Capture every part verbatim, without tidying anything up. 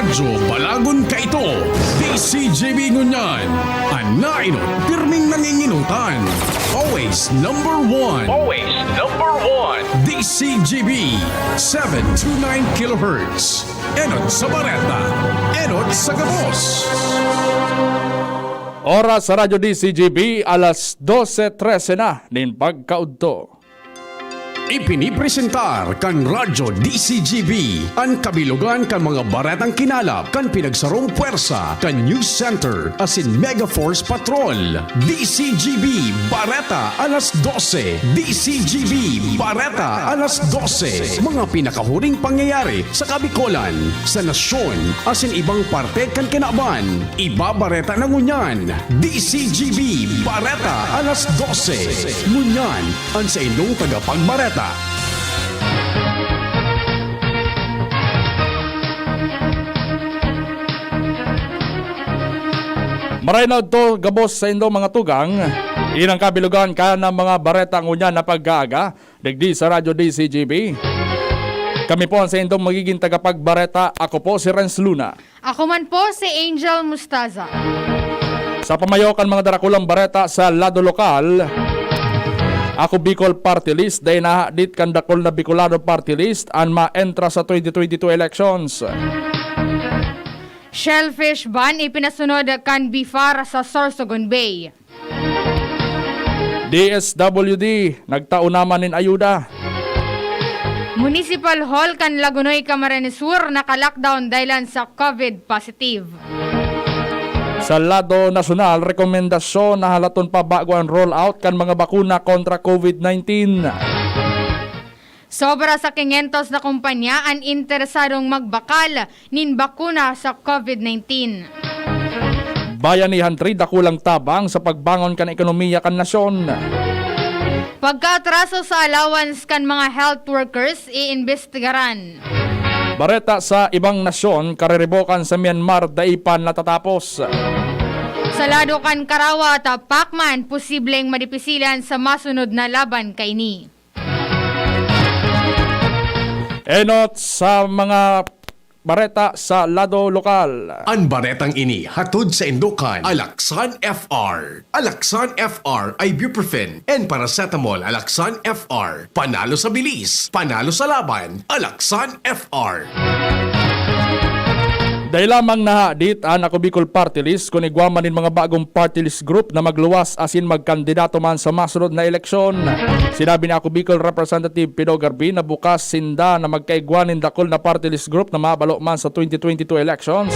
Radyo Balagon kaito, D C G B ngunyan, an nainot pirming nanginginutan. Always number one. Always number one. D C G B, seven two nine kilohertz. Enot sa bareta, enot sa gabos. Oras sa Radyo D C G B, alas dose trese na nin pagkaudto. Ipinipresentar kan Radyo D C G B an kabilogan kan mga baretang kinalap kan pinagsarong pwersa kan News Center asin Mega Force Patrol. D C G B Bareta alas dose. D C G B Bareta alas dose. Mga pinakahuring pangyayari sa Kabikolan, sa nasyon, asin ibang parte kan kinaban. Ibabareta na ngunyan. D C G B Bareta alas dose. Ngunyan, an saindong tagapagbareta. Maray na udto, gabos saindong mga tugang. Inang kabilogan kan mga bareta ngunyan na pag-aaga, digdi sa Radyo D C G B. Kami po ang saindong magiging tagapagbareta. Ako po si Renz Luna. Ako man po si Angel Mustaza. Sa pamayo kan mga darakulang bareta sa lado lokal, Ako Bicol Party List, dai nahadit kan dakul na Bicolano Party List an maentra sa twenty twenty-two elections. Shellfish ban ipinasunod kan BFAR sa Sorsogon Bay. D S W D, nagtao naman nin ayuda. Municipal Hall kan Lagonoy, Camarines Sur, naka-lockdown dahilan sa COVID positive. Sa lado nasyonal, rekomendasyon na halaton pa bago an rollout kan mga bakuna kontra COVID nineteen. Sobra sa quinientos na kumpanya an interesadong magbakal nin bakuna sa COVID nineteen. Bayanihan Trade dakulang tabang sa pagbangon kan ekonomiya kan nasyon. Pagkaatraso sa allowance kan mga health workers, iimbestigaran. Bareta sa ibang nasyon, kariribokan sa Myanmar dai pa natatapos. Sa lado kan Karawat, Pacman posibleng madipisilan sa masunod na laban kaini. Enot sa mga bareta sa lado lokal. An baretang ini hatod saindo kan Alaxan F R. Alaxan F R, ibuprofen and paracetamol. Alaxan F R, panalo sa bilis, panalo sa laban. Alaxan F R. Dai lamang nahadit an Ako Bicol Party List kun igwa man nin mga bagong party list group na magluwas asin magkandidato man sa masunod na eleksyon. Sinabi ni Ako Bicol Representative Pido Garbi na bukas sinda na magkaigwa nin dakul na party list group na mabalo man sa twenty twenty-two elections,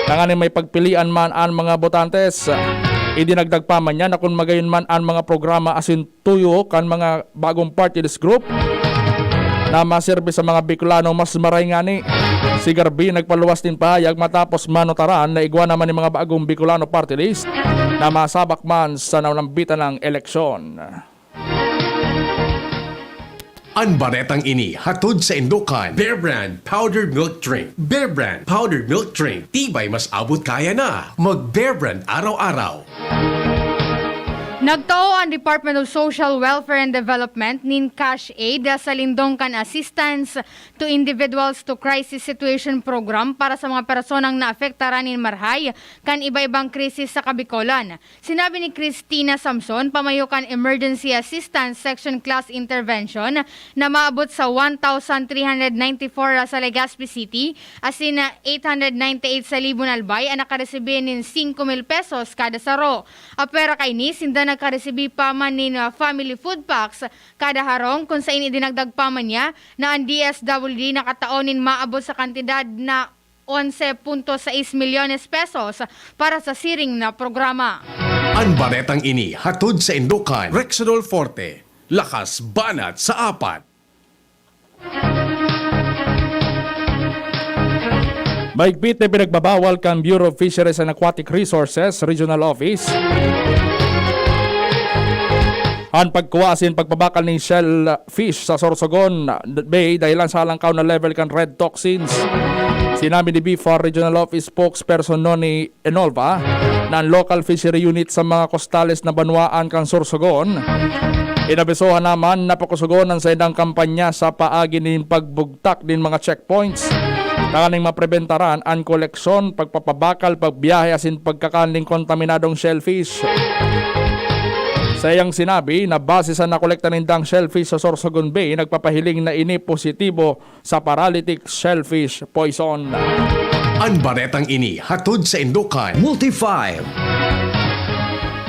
tanganing may pagpilian man an mga botantes. Idinagdag pa man niya na kun magayon man an mga programa asin tuyo kan mga bagong party list group na maserbi sa mga Bicolano, mas maray ngani. Si Garbi nagpaluwas nin pahayag matapos manutaran na igwa naman nin mga bagong Bicolano party list na masabak man sa nalambitan na eleksyon. An baretang ini hatod saindo kan Bear Brand Powdered Milk Drink. Bear Brand Powdered Milk Drink. Tibay mas abot kaya na. Mag Bear Brand araw-araw. Nagtao an Department of Social Welfare and Development nin cash aid sa lindong kan Assistance to Individuals to Crisis Situation Program para sa mga personang naapektaran nin marhay kan iba-ibang krisis sa Kabikolan. Sinabi ni Christina Samson, pamayo kan Emergency Assistance Section Class Intervention, na maabot sa one thousand three hundred ninety-four sa Legazpi City, asin na eight hundred ninety-eight sa Libon Albay an nakaresibi nin singko mil pesos kada saro. Apwera kaini, sinda nagkaresibi pa man nin, ah, family food packs kada harong, kun sain idinagdag pa man niya na an D S W D nakatao nin maabot sa kantidad na onse punto sais milyones pesos para sa siring na programa. An baretang ini hatod saindo kan Rexidol Forte, lakas banat sa apat. Mahigpit na pinagbabawal kan Bureau of Fisheries and Aquatic Resources Regional Office an pagkuha asin pagpabakal nin shellfish sa Sorsogon Bay dahilan sa halangkaw na level kan red toxins. Sinabi ni BFAR Regional Office Spokesperson Noni Enolva na an local fishery unit sa mga kostales na banwaan kan Sorsogon, inabisohan naman na pakusugon an saindang kampanya sa paagi nin pagbugtak nin mga checkpoints tanganing mapreventaran an koleksyon, pagpapabakal, pagbiyahe asin pagkakan nin kontaminadong shellfish. Sa iyang sinabi na base sa nakolekta nindang shellfish sa Sorsogon Bay, nagpapahiling na ini positibo sa paralytic shellfish poison. An baretang ini hatod saindo kan Multifive.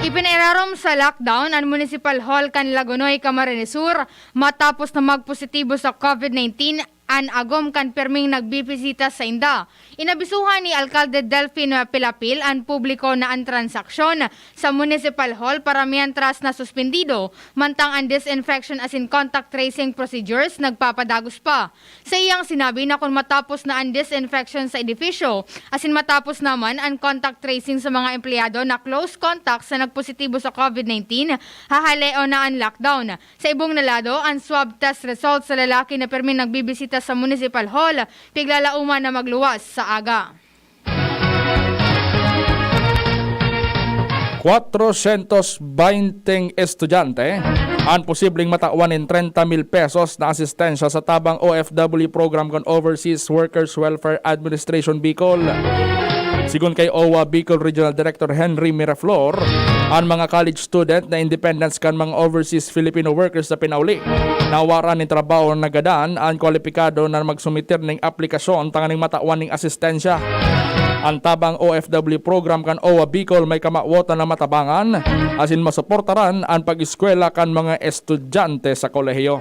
Ipinairarom sa lockdown an Municipal Hall kan Lagonoy, Camarines Sur, matapos na magpositibo sa COVID nineteen an agom kan pirming nagbibisita sainda. Inabisuhan ni Alkalde Delfin Pilapil an publiko na an transaksyon sa Municipal Hall para mientras na suspendido, mantang an disinfection asin contact tracing procedures nagpapadagos pa. Sa iyang sinabi na kun matapos na an disinfection sa edifisyo, asin matapos naman an contact tracing sa mga empleyado na close contact sa nagpositibo sa COVID nineteen, hahaleon na an lockdown. Sa ibong na lado, an swab test result sa lalaki na pirmi nagbibisita sa Municipal Hall, piglalauman na magluwas sa aga. Kwatrosyentos baynte estudyante an posibleng matawan nin trenta mil pesos na asistensya sa Tabang O F W program kan Overseas Workers Welfare Administration Bicol. Sigon kay O W A Bicol Regional Director Henry Miraflor, an mga college student na independents kan mga overseas Filipino workers na pinauli na waran nin trabaho nagadan an kwalipikado na magsumiter nin aplikasyon tanganing matawan nin asistensya. An Tabang O F W program kan O W A Bicol may kamawotan na matabangan asin masuportaran an pag-eskwela kan mga estudyante sa kolehiyo.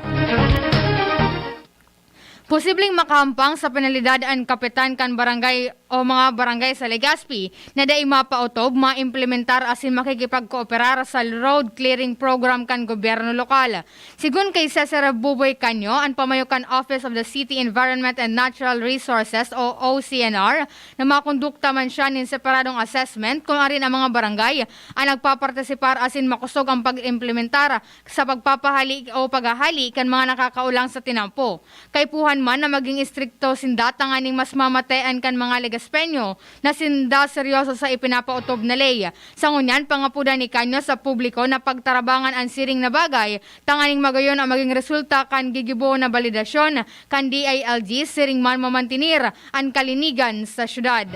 Posibleng makahampang sa penalidad an kapitan kan barangay o mga barangay sa Legazpi na dai mapaotob, maimplementar asin makikipagkooperar sa road clearing program kan gobyerno lokal. Sigon kay Cesar Buboy Canyo, an pamayo kan Office of the City Environment and Natural Resources o O C N R, na makondukta man siya nin separadong assessment kun arin ang mga barangay an nagpapartisipar asin makosog ang pag-implementar sa pagpapahali o paghahali kan mga nakakaolang sa tinampo. Kaipuhan man na maging estrikto sinda tanganing mas mamatean kan mga Legazpeño na sinda seryoso sa ipinapaotob na ley. Sa ngunyan, pangapodan ni Canyo sa publiko na pagtarabangan an siring na bagay tanganing magayon ang maging resulta kan gigibo na balidasyon kan D I L G siring man mamantener an kalinigan sa syudad.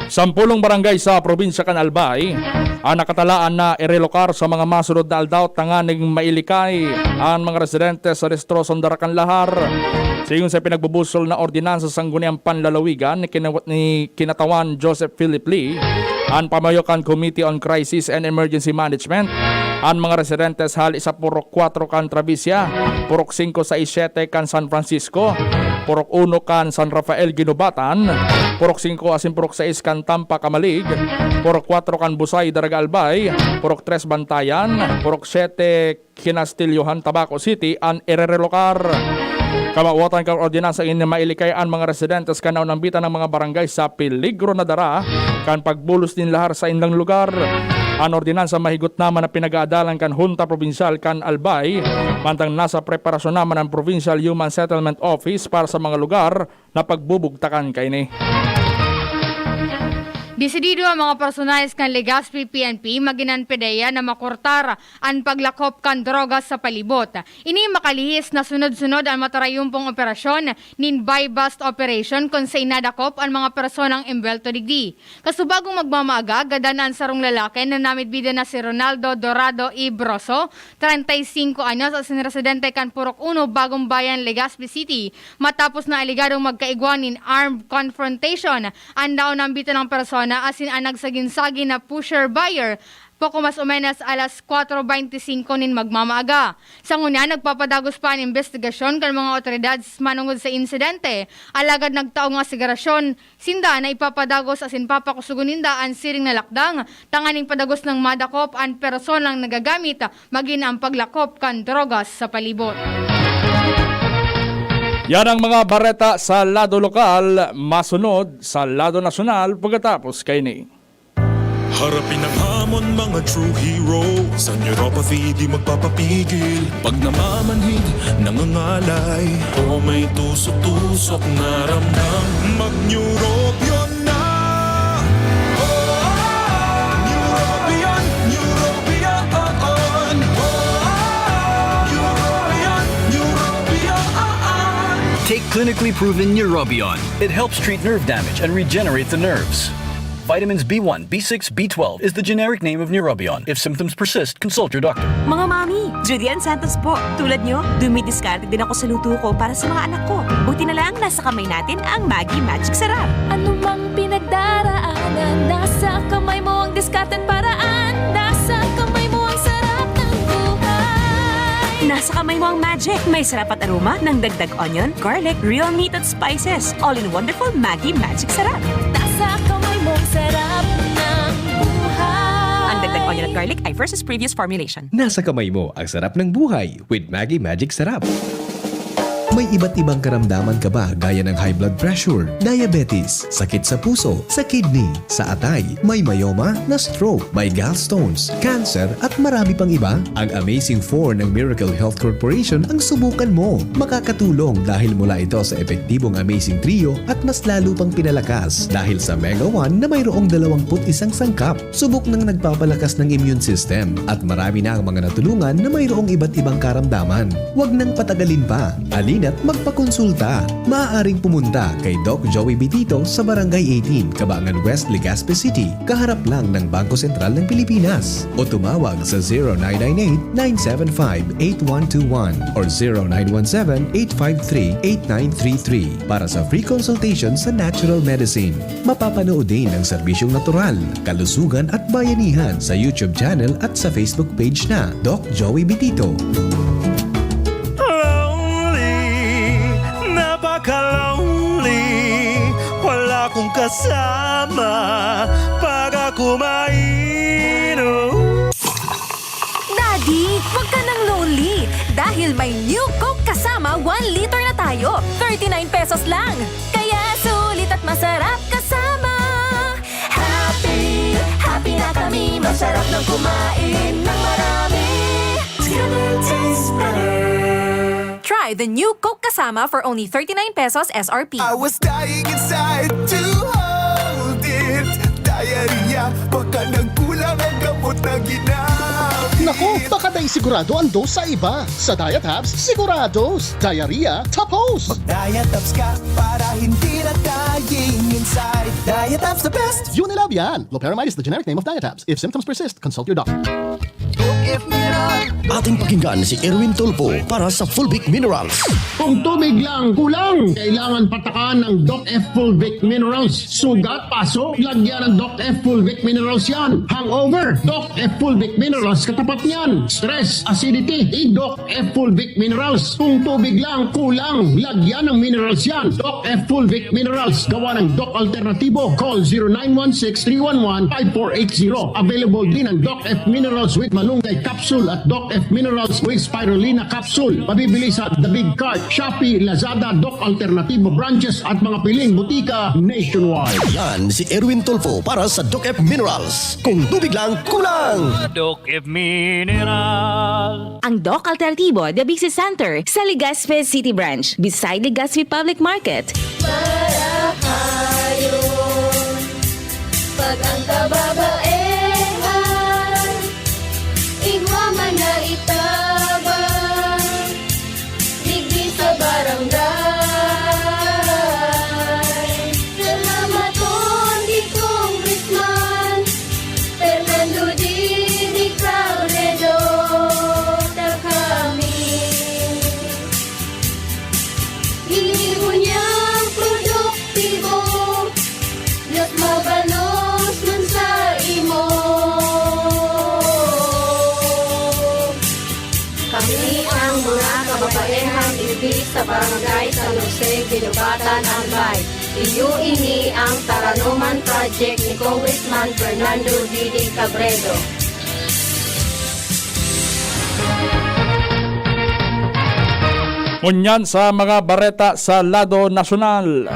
Sampolong barangay sa probinsya kan Albay an nakatalaan na irelokar sa mga masunod na aldaw tanganing mailikay an mga residente sa destrosong dara kan lahar. Sigon sa pinagbubusol na ordinansa sa Sangguniang Panlalawigan ni kinawa-, ni Kinatawan Joseph Philip Lee, an pamayo kan Committee on Crisis and Emergency Management, an mga residentes hali sa Purok kwatro kan Trabisia, Purok singko, sais, siyete kan San Francisco, Purok uno kan San Rafael, Guinobatan, Purok singko asin Purok sais kan Tampa, Camalig, Purok kwatro kan Busay, Daraga, Albay, Purok tres Bantayan, Purok siyete Kinastilyohan, Tabaco City, an irerelokar. Kamawatan kan ordinansa ini mailikay an mga residentes kan naunambitan na mga barangay sa peligro na dara kan pagbulos nin lahar sa indang lugar. An ordinansa mahigot naman na pinag-aadalan kan Hunta Probinsyal kan Albay, mantang nasa preparasyon naman ang Provincial Human Settlement Office para sa mga lugar na pagbubugtakan kaini. Desidido ang mga personahes kan Legazpi P N P magin an PDEA na makortar an paglakop kan droga sa palibot. Ini makalihis na sunod-sunod an matarayumpong operasyon nin buy-bust operation kun sain nadakop an mga personang embwelto digdi. Kasubagong magmamaaga, gadan na an sarong lalaki na namidbidan na si Ronaldo Dorado y Broso, treinta y cinco anyos, asin residente kan Purok uno, Bagong Bayan, Legazpi City, matapos na aligadong magkaigwa nin armed confrontation an naunambitan na persona asin an nagsagin-sagin na pusher-buyer, poko mas o menos alas kwatro beinti singko nin magmamaaga. Sa ngunyan, nagpapadagos pa an imbestigasyon kan mga awtoridad manongod sa insidente, alagad nagtaong asigurasyon sinda na ipapadagos asin papakusogon ninda an siring na lakdang tanganing padagos nang madakop an personang nagagamit magin an paglakop kan drogas sa palibot. Yan ang mga bareta sa lado lokal. Masunod sa lado nasyonal pagkatapos kaini. Harapin ang hamon, mga true heroes. Ang neuropathy di magpapapigil. Pag namamanhid, nangangalay, o may tusok-tusok na ramdam, mag-Neurobion na. Neurobion, Neurobion. Neurobion, Neurobion. Take Clinically proven Neurobion. It helps treat nerve damage and regenerate the nerves. Vitamins B one, B six, B twelve is the generic name of Neurobion. If symptoms persist, consult your doctor. Mga mami, Judy Ann Santos po. Tulad nyo, dumidiskarte din ako sa luto ko para sa mga anak ko. Buti na lang, nasa kamay natin ang Maggi Magic Sarap. Anumang pinagdaraanan, nasa kamay mo ang diskarte at paraan. Nasa kamay mo ang sarap ng buhay. Nasa kamay mo ang magic. May sarap at aroma ng dagdag onion, garlic, real meat at spices. All in wonderful Maggi Magic Sarap. Nasa kamay mo ang sarap ng buhay. Ang dagdag onion at garlic ay versus previous formulation. Nasa kamay mo ang sarap ng buhay with Maggi Magic Sarap. May iba't ibang karamdaman ka ba, gaya ng high blood pressure, diabetes, sakit sa puso, sa kidney, sa atay, may myoma, na-stroke, may gallstones, cancer, at marami pang iba? Ang Amazing Four ng Miracle Health Corporation ang subukan mo. Makakatulong dahil mula ito sa epektibong Amazing Trio at mas lalo pang pinalakas dahil sa Mega One na mayroong dalawampu't isang sangkap. Subok nang nagpapalakas ng immune system at marami na ang mga natulungan na mayroong iba't ibang karamdaman. Huwag nang patagalin pa. Halina't magpakonsulta. Maaaring pumunta kay Doc Joey Bitito sa Barangay eighteen, Cabangan West, Legazpi City, kaharap lang ng Bangko Sentral ng Pilipinas. O tumawag sa zero nine nine eight, nine seven five, eight one two one or zero nine one seven, eight five three, eight nine three three para sa free consultation sa natural medicine. Mapapanood din ang serbisyong natural, kalusugan at bayanihan sa YouTube channel at sa Facebook page na Doc Joey Bitito. Lonely, napaka-lonely. Wala akong kasama pag ako mainom. Daddy, wag ka nang lonely dahil may new Coke kasama one liter na tayo. Thirty-nine pesos lang. Kaya sulit at masarap kasama. Happy, happy na kami. Masarap nang kumain ng marami. It's gonna taste better. Try the new Coke Kasama for only thirty-nine pesos S R P. I was dying inside to hold it. Diarrhea, baka nagkulang ang gamot na ginamit. Naku, baka dai sigurado ang dose sa iba. Sa Diatabs, sigurados. Diarrhea, tapos. Mag-Diatabs ka para hindi na dying inside. Diatabs the best. Unilab yan. Loperamide is the generic name of Diatabs. If symptoms persist, consult your doctor. Doc F Mineral. Ating pakinggan si Erwin Tulfo para sa Fulvic Minerals. Kung tubig lang kulang, kailangan patakan ng Doc F Fulvic Minerals. Sugat, paso, lagyan ng Doc F Fulvic Minerals yan. Hangover, Doc F Fulvic Minerals katapat niyan. Stress, acidity, i-Doc F Fulvic Minerals. Kung tubig lang kulang, lagyan ng minerals yan. Doc F Fulvic Minerals, gawa ng Doc Alternatibo. Call zero nine one six three one one five four eight zero. Available din ang Doc F Minerals with Malunggay Capsule at Doc F Minerals with Spirulina Capsule. Mabibili sa The Big Cart, Shopee, Lazada, Doc Alternatibo branches at mga piling butika nationwide. Yan si Erwin Tulfo para sa Doc F Minerals. Kung tubig lang kulang. Doc F Mineral. Ang Doc Alternatibo Diabetes Center sa Legazpi City Branch, beside Legazpi Public Market. Marahayon, pag ang kababaehan, igwa man na itabang, digdi sa barangay. Salamaton ki Congressman Fernando Didi Robredo, ta kami ginibo niyang produktibo, mas mabalos man sa imo. Kami ang mga kababaehang digdi sa Barangay San Jose, Guinobatan, Albay. Iyo ini ang Taranoman Project ni Congressman Fernando Didi Cabredo. Ngunyan sa mga bareta sa lado nasyonal.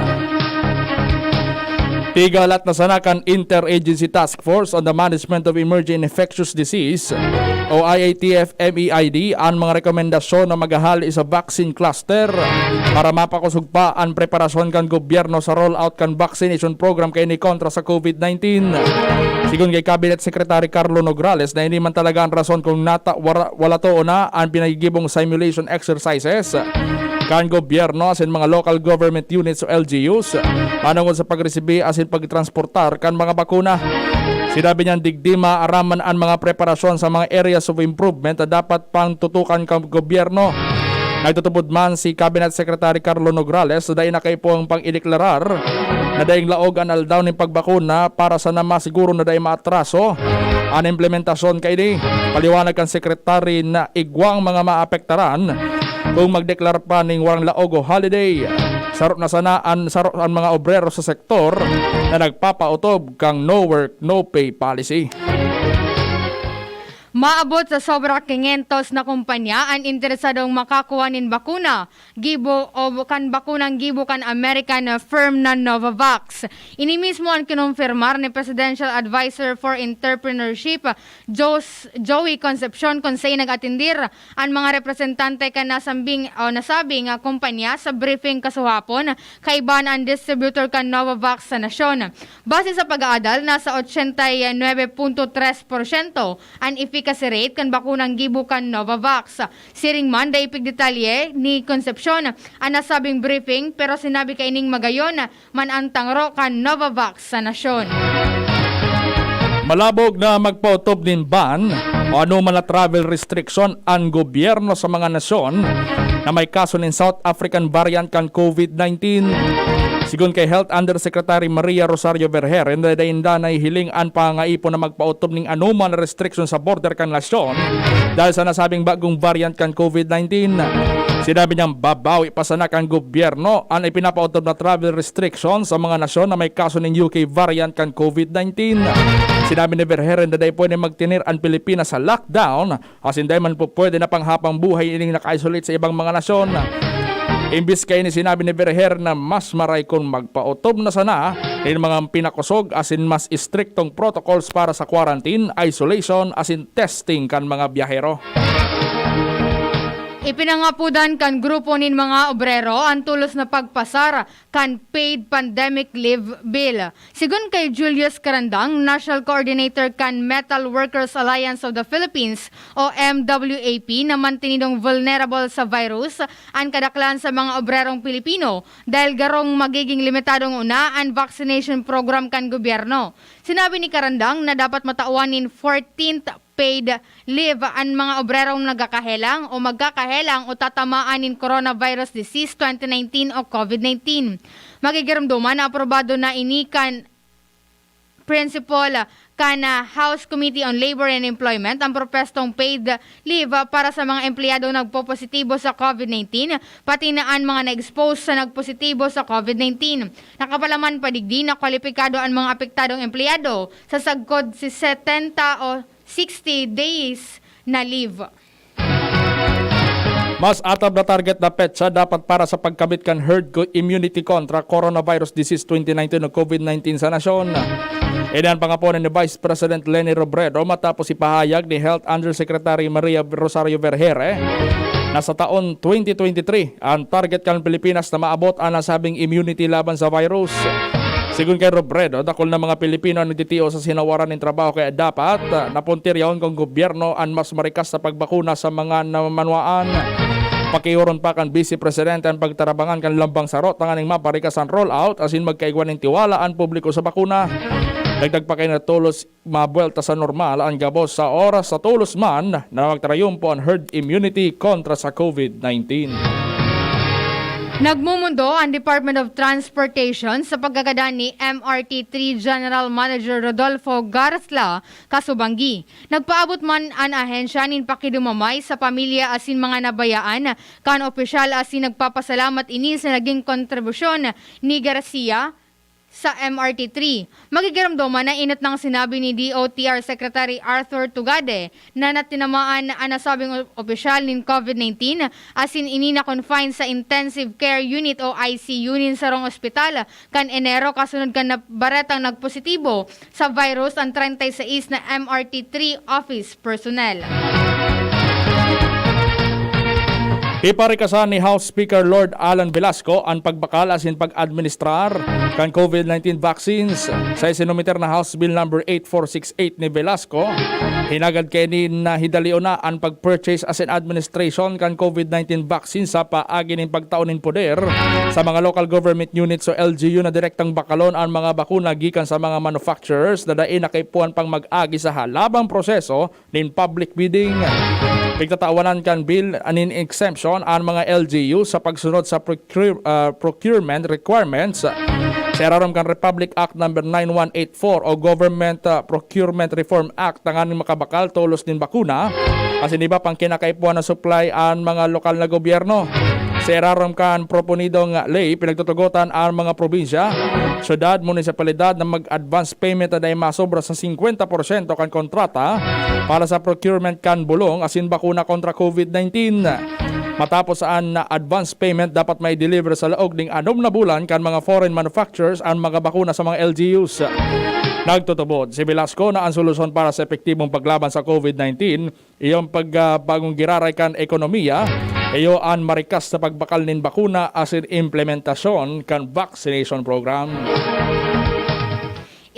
Pigalat na sana kan Interagency Task Force on the Management of Emerging Infectious Disease o I A T F M E I D an mga rekomendasyon na maghahali sa vaccine cluster para mapakosog pa an preparasyon kan gobyerno sa rollout kan vaccination program kaini kontra sa COVID nineteen. Sigon kay Cabinet Secretary Carlo Nograles na ini man talaga an rason kung nata-, wara-, wala too na an pinagigibong simulation exercises kan gobyerno asin mga local government units o L G Us manungod sa pagresibi asin pagtransportar kan mga bakuna. Sinabi niyang digdi maaraman an mga preparasyon sa mga areas of improvement na dapat pang tutukan kan gobyerno. Nagtutubod man si Cabinet Secretary Carlo Nograles na dai na kaipong pang-ideklarar na daing laog an aldaw nin pagbakuna para sana masiguro na dai maatraso an implementasyon kaini. Paliwanag kan Secretary na igwang mga maapektaran kung magdeklara pa ning warang laog o holiday. Saro na sana an, saro an mga obrero sa sektor na nagpapautob kang no work, no pay policy. Maabot sa sobra quinientos na kumpanya an interesadong makakuha nin bakuna gibo o kan bakunang gibo kan American firm na Novavax. Ini mismo an kinumpirmar ni Presidential Advisor for Entrepreneurship, Jos-, Joey Concepcion, kun saen nag-atendir an mga representante kan nasambing o nasabing, ah, kumpanya sa briefing kasuhapon, kaiba na an distributor kan Novavax sa nasyon. Base sa pag-aadal, nasa ochenta y nuebe punto tres porsyento an efficacy rate kan bakunang gibo kan Novavax. Siring man, dai pigdetalye ni Concepcion an nasabing briefing, pero sinabi kaining magayon man an tangro kan Novavax sa nasyon. Malabog na magpaotob nin ban o anoman na travel restriction an gobyerno sa mga nasyon na may kaso nin South African variant kan COVID nineteen. Sigon kay Health Undersecretary Maria Rosario Vergeire, dai inda nahihiling an pangaipon na magpaotob nin anoman na restriction sa border kan nasyon dahil sa nasabing bagong variant kan COVID nineteen. Sinabi niyang babawi pa sana kan gobyerno an ipinapaotob na travel restriction sa mga nasyon na may kaso nin U K variant kan COVID nineteen. Sinabi ni Vergeire na dai pwede magtener an Pilipinas sa lockdown asin dai man po pwede na panghapang buhay ining naka-isolate sa ibang mga nasyon. Imbis kaini, sinabi ni Vergeire na mas maray kun magpaotob na sana nin mga pinakosog asin mas istriktong protocols para sa quarantine, isolation asin testing kan mga biyahero. Ipinangapodan kan grupo nin mga obrero an tolos na pagpasar kan Paid Pandemic Leave Bill. Sigon kay Julius Carandang, National Coordinator kan Metal Workers Alliance of the Philippines o M W A P, na mantinidong vulnerable sa virus an kadaklan sa mga obrerong Pilipino dahil garong magiging limitadong una an vaccination program kan gobyerno. Sinabi ni Carandang na dapat matawan nin fourteenth paid leave an mga obrerong nagkakahelang o magkakahelang o tatamaan nin coronavirus disease twenty nineteen o COVID nineteen. Magigiromdoman na aprobado na ini kan principal kan, ah, House Committee on Labor and Employment ang propwestong paid leave, ah, para sa mga empleyadong nagpopositibo sa COVID nineteen, pati na an mga na-expose sa nagpositibo sa COVID nineteen. Nakapalaman pa digdi na kwalipikado an mga apektadong empleyado sa sagkod si setenta o sixty days na leave. Mas atab na target na petsa dapat para sa pagkabit kan herd co-, immunity kontra coronavirus disease twenty nineteen o COVID nineteen sa nasyon. Ini an pangaponan ni Vice President Leni Robredo matapos ipahayag ni Health Undersecretary Maria Rosario Vergeire na sa taon twenty twenty-three, an target kan Pilipinas na maabot an nasabing immunity laban sa virus. Sigon kay Robredo, dakul na mga Pilipino ang nagtitios sa sinawaran nin trabaho, kaya dapat, ah, napuntiryahon kan gobyerno an mas marikas na pagbakuna sa mga namanwaan. Pakiyoron pa kan Vice Presidente an pagtarabangan kan lambang saro tanganing maparikas an rollout asin magkaigwa nin tiwala an publiko sa bakuna. Dagdag pa kay na tolos mabuwelta sa normal an gabos sa oras sa tolos man na magtarayumpo an herd immunity kontra sa COVID nineteen. Nagmumundo ang Department of Transportation sa pagkagadan ni M R T three General Manager Rodolfo Garasla Kasubanggi. Nagpaabot man an ahensya nin pakidumamay sa pamilya asin mga nabayaan kan opisyal asin nagpapasalamat ini sa naging kontribusyon ni Garcia sa M R T three. Magigiromdoman na inot nang sinabi ni D O T R Secretary Arthur Tugade na natinamaan an nasabing o-, opisyal nin COVID nineteen, asin ini na-confine sa Intensive Care Unit o I C U nin sarong ospital kan Enero, kasunod kan nabaretang nagpositibo sa virus an treinta y seis na M R T three office personnel. Iparikasan ni House Speaker Lord Alan Velasco an pagbakal asin pag-administrar kan COVID nineteen vaccines. Sa isinumiter na House Bill number eight four six eight ni Velasco, hinagad kaini na hidalion na an pag-purchase asin administration kan COVID nineteen vaccine sa paagi nin pagtao nin poder sa mga local government units o L G U na direktang bakalon an mga bakuna gikan sa mga manufacturers na dai nakaipuhan pang mag-agi sa halabang proseso nin public bidding. Pigtatawanan kan bill nin exemption an mga L G U sa pagsunod sa procure-, ah, procurement requirements sa irarom kan Republic Act number nine one eight four o Government, ah, Procurement Reform Act tanganing makabakal tolos nin bakuna asin iba pang kinakaipuhan na supply an mga lokal na gobyerno. Sa irarom kan proponidong ley, pinagtutugotan an mga probinsya, syudad, munisipalidad na mag-advance payment na dai masobra sa singkwenta porsyento kan kontrata para sa procurement kan bulong asin bakuna kontra COVID nineteen. Matapos an advance payment, dapat mai-deliver sa laog ning anom na bulan kan mga foreign manufacturers an mga bakuna sa mga L G Us. Nagtutubod si Velasco na ang solusyon para sa epektibong paglaban sa COVID nineteen iyo an pag, ah, bagong giraray kan ekonomiya, iyo an marikas na pagbakal nin bakuna asin implementasyon kan vaccination program.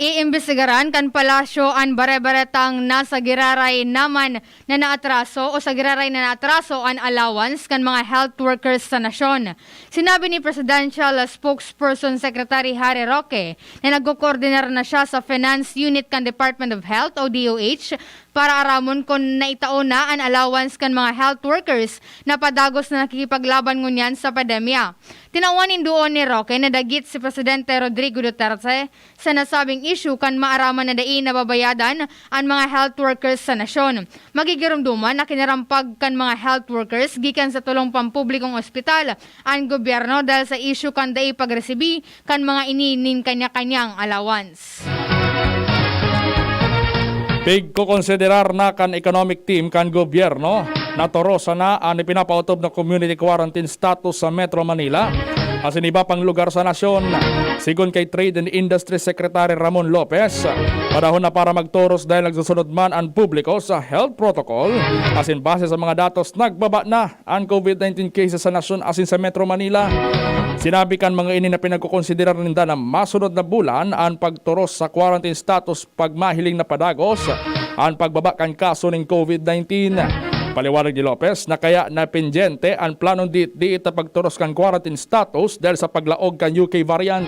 Iimbestigaran kan Palasyo an bare-baretang nasa giraray naman na naatraso o sa giraray na naatraso an allowance kan mga health workers sa nasyon. Sinabi ni Presidential Spokesperson Secretary Harry Roque na nagkokoordinar na siya sa Finance Unit kan Department of Health o D O H para aramon kun naitao na an allowance kan mga health workers na padagos na nakikipaglaban ngunyan sa pandemya. Tinawan nin duon ni Roque na dagit si Presidente Rodrigo Duterte sa nasabing issue kan maaraman na dai nababayadan an mga health workers sa nasyon. Magigiromdoman na kinarampag kan mga health workers gikan sa tolong pampublikong ospital an gobyerno dahil sa issue kan dai pagresibi kan mga ini nin kanya-kanyang allowance. Pigkokonsiderar na kan economic team kan gobyerno na torosan na an ipinapaotob na community quarantine status sa Metro Manila asin iba pang lugar sa nasyon. Sigon kay Trade and Industry Secretary Ramon Lopez, panahon na para magtoros dahil nagsusunod man an publiko sa health protocol asin base sa mga datos, nagbaba na an COVID nineteen cases sa nasyon asin sa Metro Manila. Sinabi kan mga ini na pinagkokonsiderar ninda na masunod na bulan an pagtoros sa quarantine status pag mahiling na padagos an pagbaba kan kaso nin COVID nineteen. Paliwanag ni Lopez na kaya napindyente an planong diit-diit na pagtoros kan quarantine status dahil sa paglaog kan U K variant.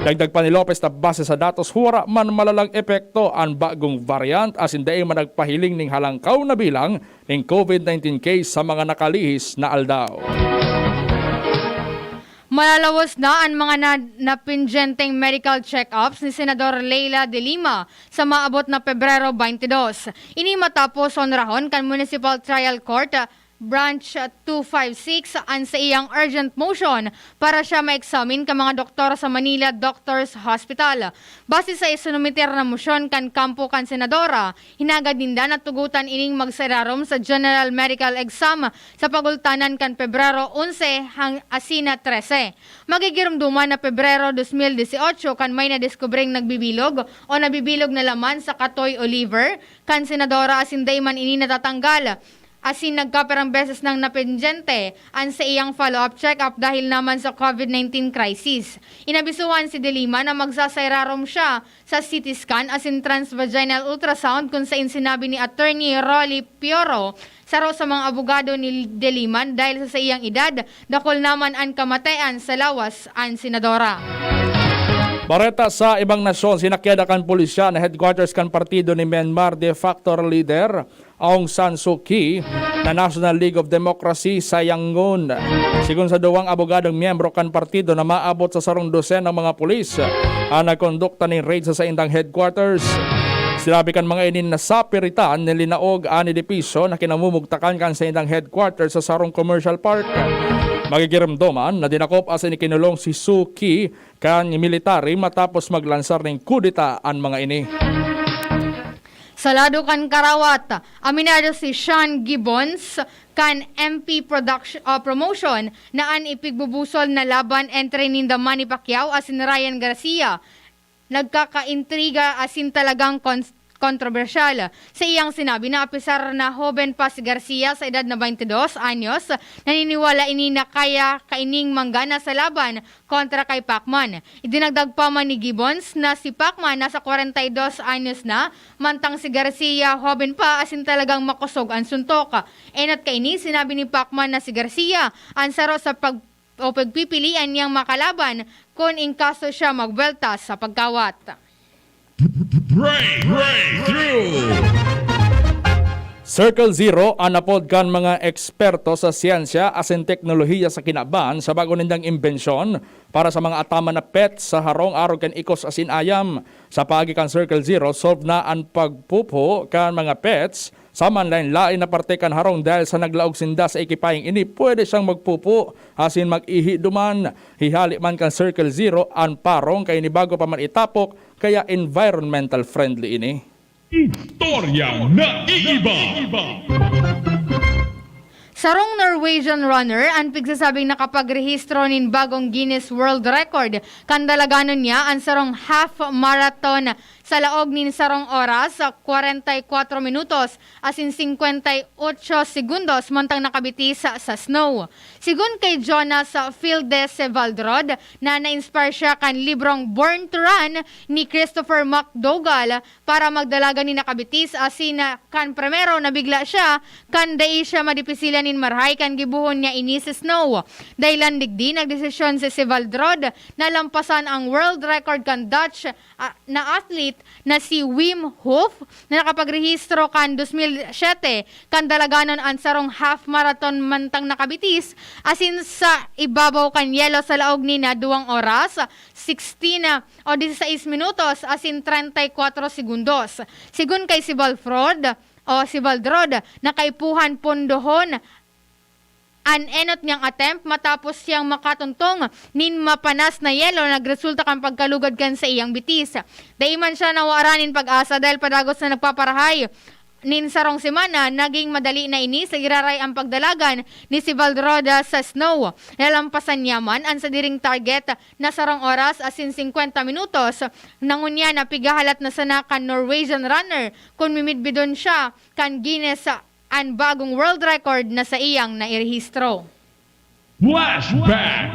Dagdag pa ni Lopez na base sa datos, wara man malalang epekto an bagong variant asin dai man nagpahiling ning halangkaw na bilang nin COVID nineteen case sa mga nakalihis na aldaw. Malalawos na an mga na, napindyenteng medical check-ups ni Senador Leila de Lima sa maabot na Pebrero twenty-two. Ini matapos honrahon kan Municipal Trial Court, Branch two five six, an saiyang urgent motion para siya ma-examine kan mga doktor sa Manila Doctors Hospital. Base sa isinumiter na mosyon kan kampo kan senadora, hinagad ninda na tugotan ining magsairarom sa general medical exam sa pagultanan kan Pebrero onse hang-, asin na trese. Magigiromdoman na Pebrero dos mil dieciocho kan may nadeskubring nagbibilog o nabibilog na laman sa katoy o liver kan senadora asin dai man ini natatanggal. Asin nagkapirang beses nang napindyente an saiyang follow-up check-up dahil naman sa COVID nineteen crisis. Inabisuhan si De Lima na magsasairarom siya sa C T scan asin transvaginal ultrasound, kun sain sinabi ni Attorney Rolly Pioro, saro sa mga abogado ni De Lima, dahil sa saiyang edad, dakul naman an kamatean sa lawas an senadora. Bareta sa ibang nasyon, sinakyada kan pulisya na headquarters kan partido ni Myanmar de facto leader Aung San Suu Kyi na National League of Democracy sa Yangon. Sigon sa duwang abogadong miyembro kan partido na maabot sa sarong dosenang mga pulis an nagkondukta nin raid sa saindang headquarters. Sinabi kan mga ini na sapiritan nin linaog an edipisyo na kinamumugtakan kan saindang headquarters sa sarong commercial park. Magigiromdoman na dinakop asin ikinulong si Suu Kyi kan military matapos maglansar nin kudeta an mga ini. Sa lado kan karawat, aminado si Sean Gibbons kan M P Production, ah, Promotion na an ipigbubusol na laban entre ninda Manny Pacquiao asin Ryan Garcia nagkakaintriga asin talagang cons-, kontrobersyal. Sa iyang sinabi na apisar na hoben pa si Garcia sa edad na twenty dos anyos, naniniwala ini na kaya kaining manggana sa laban kontra kay Pacman. Idinagdag pa man ni Gibbons na si Pacman nasa kwarenta y dos anyos na, mantang si Garcia hoben pa asin talagang makosog an suntok. Enot kaini, sinabi ni Pacman na si Garcia an saro sa pag- o pagpipilian niyang makalaban kun in kaso siya magbuwelta sa pagkawat. Break, breakthrough! Circle Zero an apod kan mga eksperto sa siyensya asin teknolohiya sa kinaban sa bago nindang imbensyon para sa mga ataman na pets sa harong arog kan ikos asin ayam. Sa paagi kan Circle Zero, solve na an pagpupho kan mga pets sa manlaen-laen na parte kan harong dahil sa naglaog sinda sa ekipaheng ini, pwede siyang magpupo asin mag-ihi duman. Hihali man kan Circle Zero an parong kaini bago pa man itapok, kaya environmental friendly ini. Istoryang naiiba. Sarong Norwegian runner an pigsasabing nakapagrehistro nin bagong Guinness World Record kan dalaganon niya an sarong half marathon sa laog nin sarong oras, kwarenta y kwatro minutos asin singkwenta y otso segundos mantang nakabitis sa snow. Sigon kay Jonas Filde Sevaldrod na na-inspire siya kan librong Born to Run ni Christopher McDougall para magdalagan nin nakabitis asin kan primero nabigla siya kan dai siya madipisilan nin marahay kan gibohon niya ini sa snow. Dahilan digdi, nagdesisyon si Sevaldrod na lampasan ang world record kan Dutch ah, na athlete na si Wim Hof na nakapagrehistro kan dos mil siyete kan dalaganon an sarong half marathon mantang nakabitis asin sa ibabaw kan yelo sa laog ni na duwang oras, sixteen o disisais minutos asin treinta y cuatro segundos. Sigon kay si Valfrod o si Valdrod, nakaipuhan pondohon an enot niyang attempt matapos siyang makatuntong nin mapanas na yelo nagresulta kan pagkalugad kan sa iyang bitis. Dai man siya nawara nin pag-asa dahil padagos na nagpaparahay nin sarong semana, naging madali na ini sa giraray ang pagdalagan ni si Valdroda sa snow. Nalampasan niya man an sadiring target na sarong oras asin singkwenta minutos. Nangunyan na pigahalat na sana kan Norwegian runner kun mimidbidon siya kan Guinness an bagong world record na saiyang nairehistro. Flashback!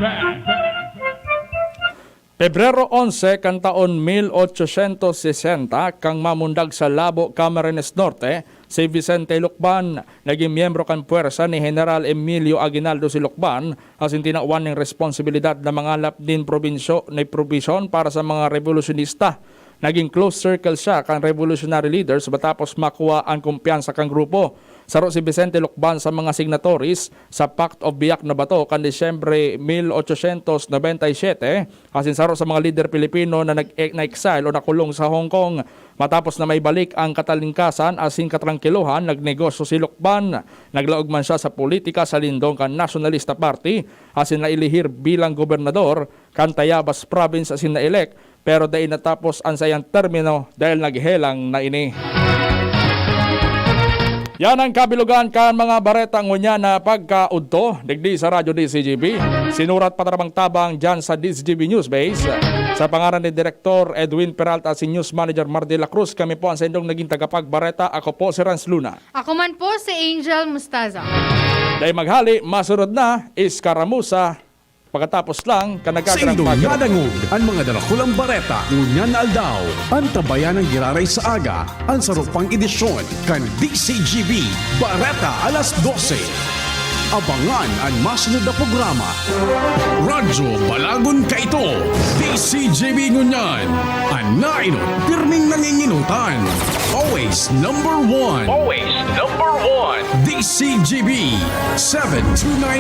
Pebrero onse kan taon mil ochosyentos sesenta, kan mamundag sa Labo, Camarines Norte, si Vicente Lucban, nagin miyembro kan pwersa ni General Emilio Aguinaldo si Lucban, asin tinawan nin responsibilidad na mangalap nin probinsyo ni probisyon para sa mga rebolusyonista. Naging close circle siya kan revolutionary leaders matapos makuha an kumpiyansa kan grupo. Saro si Vicente Lucban sa mga signatories sa Pact of Biak na Bato kan Disyembre mil ochosyentos nobenta y siyete, asin saro sa mga lider Pilipino na nag-, na-exile o nakulong sa Hong Kong. Matapos na maibalik ang katalingkasan asin katrangkilohan, nagnegosyo si Lucban. Naglaog man siya sa politika sa lindong kan Nationalista Party, asin nailihir bilang gobernador kan Tayabas Province asin na-elect, pero dai natapos an saiyang termino dahil naghelang na ini. Yan ang kabilugan kan mga bareta ngunyan na pagkaudto digdi sa Radyo D C G B. Sinurat patabang-tabang dyan sa D C G B News Base. Sa pangaran ni Direktor Edwin Peralta at si News Manager Mar de la Cruz, kami po ang sa indong naging tagapagbareta. Ako po si Rans Luna. Ako man po si Angel Mustaza. Dai maghali, masunod na, Iskaramusa. Pagkatapos lang, kan nagkagrang Saindo pagkira- nadangog an mga darakulang bareta ngunyan na aldaw. Antabayan ang giraray sa aga, an sarupang edisyon kan D C G B Bareta alas dose. Abangan an masunod na programa. Radyo Balagon Kaito, D C G B ngunyan. An nainot, pirming nanginginutan. Always number one. Always number one. D C G B, seven two nine